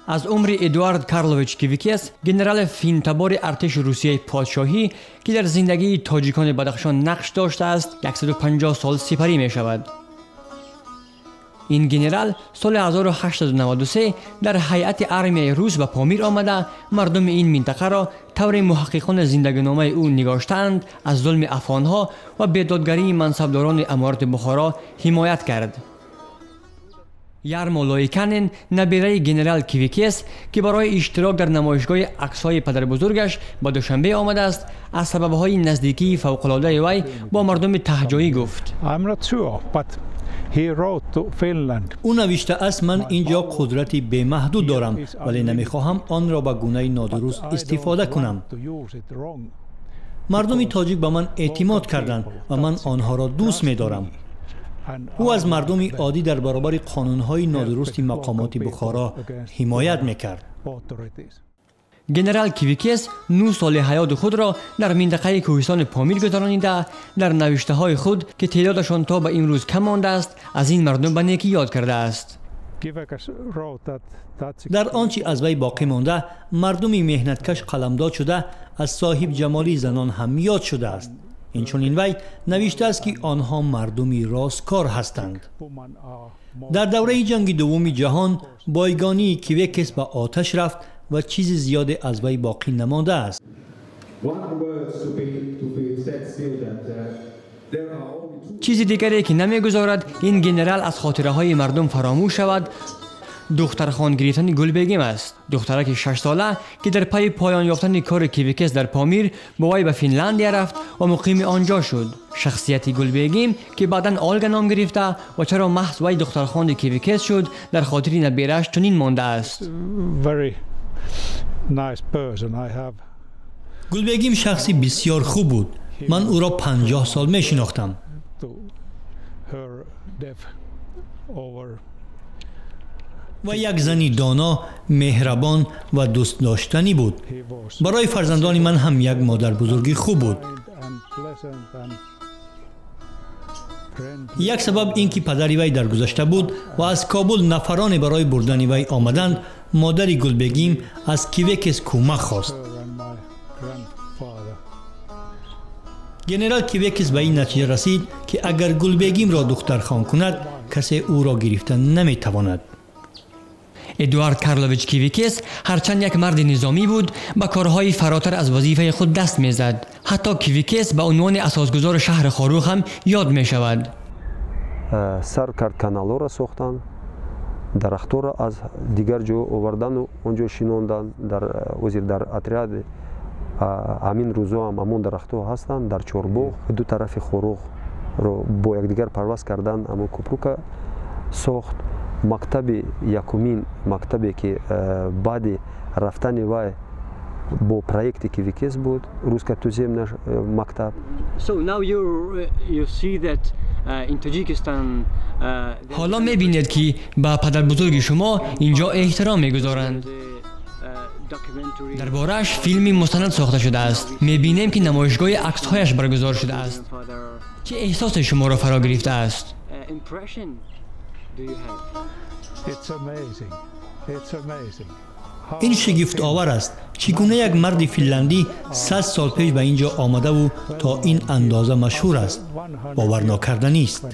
Аз умри Эдуард Карлович Кивикес, генерали финтабори артиши Русияи подшоҳӣ, ки дар зиндагии тоҷикони Бадахшон нақш доштааст, 150 сол сипарӣ мешавад. Ин генерал соли 1893 дар ҳайати армияи рус ба Помир омада, мардуми ин минтақаро, тавре муҳаққиқони зиндагиномаи ӯ нигоштаанд, аз зулми афғонҳо ва бедодгарии мансабдорони аморати Бухоро ҳимоят кард. Ярмо Лоиканен, набираи генерал Кивикес, ки барои иштирок дар намоишгоҳи аксҳои падарбузургаш ба Душанбе омадааст, аз сабабҳои наздикии фавқулодаи вай бо мардуми таҳҷоӣ гуфт. Ӯ навиштааст: «Ман ин ҷо қудрати бемаҳдуд дорам, вале намехоҳам онро ба гунаи нодуруст истифода кунам. Мардуми тоҷик ба ман эътимод карданд ва ман онҳоро дӯст медорам». Ӯ аз мардуми оддӣ дар баробари қонунҳои нодурусти мақомоти Бухоро ҳимоят мекард. Генерал Кивикес 9 соли ҳаёти худро дар минтақаи кӯҳистони Помир гузаронида, дар навиштаҳои худ, ки теъдодашон то ба имрӯз кам мондааст, аз ин мардум ба некӣ ёд кардааст. Дар он чӣ аз вай боқӣ монда, мардуми меҳнаткаш қаламдод шуда, аз соҳибҷамолии занон ҳам ёд шудааст. Инчунин вай навиштааст, ки онҳо мардуми росткор ҳастанд. Дар давраи ҷанги дуввуми ҷаҳон бойгонии Кивекес ба оташ рафт ва чизи зиёде аз вай боқӣ намондааст. Чизи дигаре, ки намегузорад ин генерал аз хотираҳои мардум фаромӯш шавад, духтархон гирифтани Гулбегим аст, духтараки 6сола, ки дар пайи поён ёфтани кори Кивикес дар Помир бо вай ба Финляндия рафт ва муқими он ҷо шуд. Шахсияти Гулбегим, ки баъдан Олга ном гирифта, ва чаро маҳз вай духтархонди Кивикес шуд, дар хотири набирааш чунин мондааст. Гулбегим шахси бисёр хуб буд. Ман ӯро 50 сол мешинохтам ва як зани доно, меҳрабон ва дӯстдоштанӣ буд. Барои фарзандони ман ҳам як модарбузурги хуб буд. Як сабаб ин ки падари вай даргузашта буд ва аз Кобул нафароне барои бурдани вай омаданд. Модари Гулбегим аз Кивекес кӯмак хост. Генерал Кивекес ба ин натиҷа расид, ки агар Гулбегимро духтархон кунад, касе ӯро гирифта наметавонад. Эдуард Карлович Кивикес ҳарчанд як марди низомӣ буд, ба корҳои фаротар аз вазифаи худ даст мезад. Ҳатто Кивикес ба унвони асосгузори шаҳри Хоруғ ҳам ёд мешавад. Сар кард каналҳоро сохтанд, дарахтҳоро аз дигар ҷо овардану он ҷо шинонданд. Дар озир дар отряди ҳамин рӯзо ҳам ҳамон дарахтҳо ҳастанд. Дар Чорбоғ ду тарафи Хоруғро бо якдигар парваз кардан ҳамон купрука сохт. Мактаби, якумин мактабе, ки баъди рафтани вай бо проекти Кивикес буд, русско-туземный мактаб. Ҳоло мебинед, ки ба падарбузурги шумо инҷо эҳтиром мегузоранд. Дар борааш филми мустанад сохта шудааст. Мебинем, ки намоишгоҳи аксҳояш баргузор шудааст. Чӣ эҳсосе шуморо фаро гирифтааст? Ин шигифтовар аст, чӣ гуна як марди финляндӣ 100 сол пеш ба ин ҷо омадаву то ин андоза машҳур аст. Боварнокарданист.